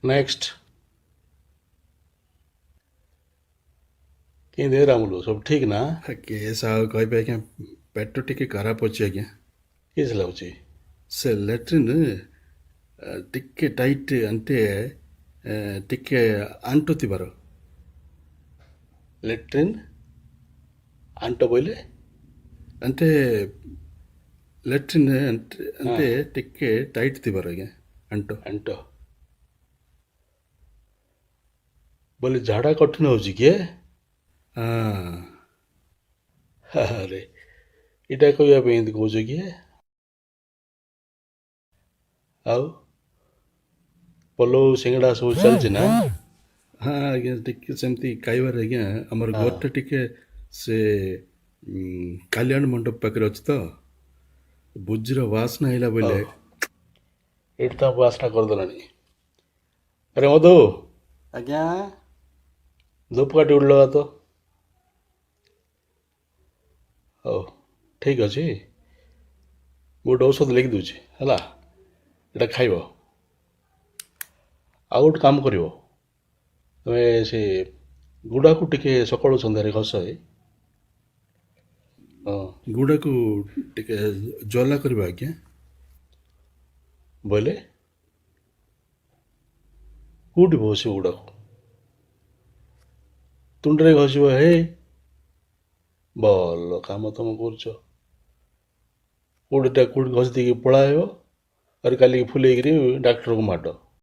Next. କେମିତି ରାମୁଲୁ, ସବୁ ଠିକ ନା? କେସ୍ ଆଉ କହିବେ ଆଜ୍ଞା, ପେଟ ଟିକେ ଖରାପ ଅଛି ଆଜ୍ଞା। କିସ ଲାଗୁଛି? ସେ ଲାଟ୍ରିନ୍ ଟିକେ ଟାଇଟ୍ అంటే ଟିକେ ଆଣ୍ଟୁ ଥିବାର। ଲାଟ୍ରିନ୍ ଆଣ୍ଟ ବୋଇଲେ? అంటే ଲାଟ୍ରିନ୍ అంటే ଟିକେ ଟାଇଟ୍ ଥିବାର ଆଜ୍ଞା, ଆଣ୍ଟ। ଆଣ୍ଟ ବୋଇଲେ ଝାଡ଼ା କଠିନ ହେଉଛି କି? ହଁ। ଆରେ, ଏଇଟା କହିବା ପାଇଁ ଏମିତି କହୁଛ କି? ଆଉ ପଲଉ ସିଙ୍ଗଡ଼ା ସବୁ ଚାଲିଛି ନା? ହଁ ଆଜ୍ଞା, ଟିକେ ସେମିତି ଖାଇବାରେ ଆଜ୍ଞା। ଆମର ଘରଟା ଟିକେ ସେ କଲ୍ୟାଣ ମଣ୍ଡପ ପାଖରେ ଅଛି ତ, ଭୋଜିର ବାସ୍ନା ହେଲା ବୋଇଲେ। ହଉ, ଏଇଠି ତ ବାସ୍ନା କରିଦେଲାଣି। ଆରେ ମଧୁ। ଆଜ୍ଞା। ଧୂପକାଠି ଗୋଟେ ଲଗା ତ। ହଉ, ଠିକ୍ ଅଛି। ଗୋଟେ ଔଷଧ ଲେଖିଦେଉଛି, ହେଲା? ଏଇଟା ଖାଇବ। ଆଉ ଗୋଟେ କାମ କରିବ, ତମେ ସେ ଗୁଡ଼ାକୁ ଟିକେ ସକାଳୁ ସନ୍ଧ୍ୟାରେ ଘଷ। ହଁ। ଗୁଡ଼ାକୁ ଟିକେ ଜଲା କରିବା ଆଜ୍ଞା? ବୋଇଲେ କେଉଁଠି ଘଷିବ ଗୁଡ଼ାକୁ? ତୁଣ୍ଡରେ ଘଷିବ? ହେ, ଭଲ କାମ ତମେ କରୁଛ। କୋଉଠିଟା କୋଉଠି ଘଷି ଦେଇକି ପଳାଇବ, ଆରେ କାଲିକି ଫୁଲେଇକିରି ଡାକ୍ତରକୁ ମାଡ଼।